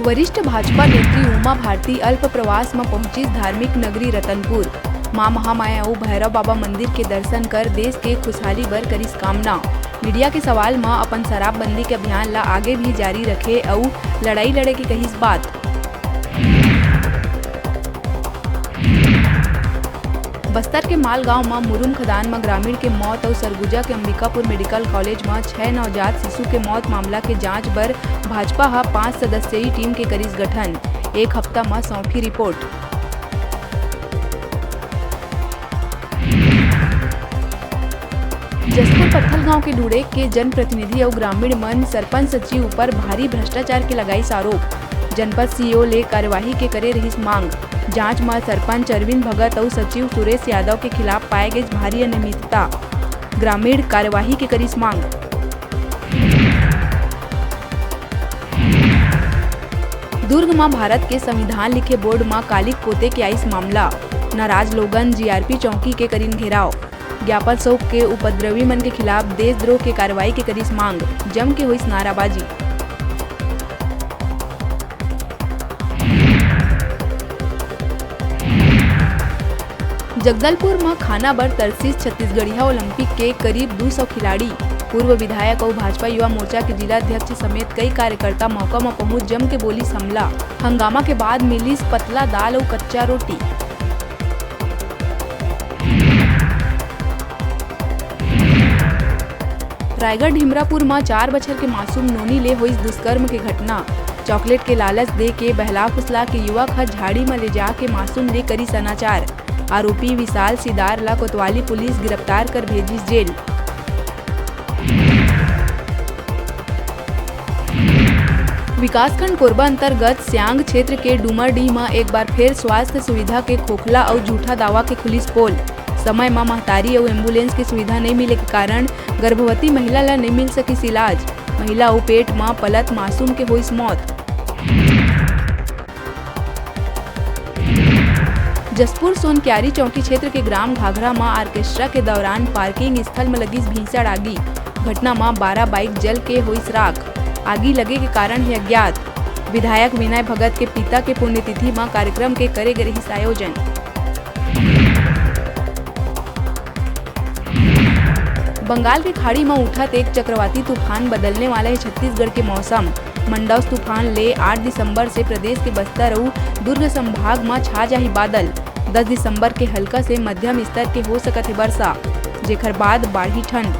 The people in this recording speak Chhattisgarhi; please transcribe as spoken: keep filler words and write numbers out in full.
वरिष्ठ भाजपा नेत्री उमा भारती अल्प प्रवास म पहुंचिस धार्मिक नगरी रतनपुर। मां महामाया अउ भैरव बाबा मंदिर के दर्शन कर देश के खुशहाली बर करिस कामना। मीडिया के सवाल म अपन शराबबंदी के अभियान ला आगे भी जारी रखे अउ लड़ाई लड़े के कहिस बात। बस्तर के मालगांव म मुरुम खदान म ग्रामीण के मौत अउ सरगुजा के अंबिकापुर मेडिकल कॉलेज म छह नवजात शिशु के मौत मामला के जांच बर भाजपा ह पांच सदस्यीय टीम के करिस गठन। एक हफ्ता म सौंपही रिपोर्ट। जशपुर पत्थलगांव के ढूंढेक के जनप्रतिनिधि अउ ग्रामीण मन सरपंच सचिव ऊपर भारी भ्रष्टाचार के लगाइस आरोप। जनपद सीईओ ले कार्यवाही के करे रहिस मांग। जांच म सरपंच अरविंद भगत अउ सचिव सुरेश यादव के खिलाफ पाए गइस भारी अनियमितता। ग्रामीण कार्यवाही के करिस मांग। दुर्ग म भारत के संविधान लिखे बोर्ड म कालिख पोते के आइस मामला। नाराज लोगन जीआरपी चौकी के करिन घेराव। ज्ञापन सौंप के उपद्रवी मन के खिलाफ देशद्रोह के कार्रवाई के करिस मांग। जम के होइस नाराबाजी। जगदलपुर म खाना बर तरसिस छत्तीसगढ़िया ओलंपिक के करीब दू सौ खिलाड़ी। पूर्व विधायक अउ भाजपा युवा मोर्चा के जिला अध्यक्ष समेत कई कार्यकर्ता मौका म पहुंच जम के बोलिस हमला। हंगामा के बाद मिलिस पतला दाल अउ कच्चा रोटी। रायगढ़ ढिमरापुर म चार बछर के मासूम नोनी ले होइस दुष्कर्म के घटना। चॉकलेट के लालच दे के बहला फुसला के युवक ह झाड़ी म ले जा के मासूम ले करिस अनाचार। आरोपी विशाल सिदार ला कोतवाली पुलिस गिरफ्तार कर भेजिस जेल। विकासखंड कोरबा अंतर्गत सियांग क्षेत्र के डूमरडीह म एक बार फेर स्वास्थ्य सुविधा के खोखला अउ झूठा दावा के खुलिस पोल। समय म महतारी अउ एम्बुलेंस के सुविधा नइ मिले के कारण गर्भवती महिला ल नइ मिल सकिस इलाज। महिला अउ पेट म पलत मासूम के होइस मौत। जशपुर सोनक्यारी चौकी क्षेत्र के ग्राम घाघरा म ऑर्केस्ट्रा के दौरान पार्किंग स्थल म लगिस भीषण आगी। घटना म बारह बाइक जल के होइस राख। आगी लगे के कारण हे अज्ञात। विधायक विनय भगत के पिता के पुण्यतिथि म कार्यक्रम के करे गे रिहिस आयोजन। बंगाल के खाड़ी म उठत एक चक्रवाती तूफान बदलने वाला हे छत्तीसगढ़ के मौसम। मंडौस तूफान ले आठ दिसंबर से प्रदेश के बस्तर अउ दुर्ग संभाग म छा जाही बादल। दस दिसंबर के हल्का से मध्यम स्तर के हो सकत हे बरसा, जेखर बाद बाढ़ही ठंड।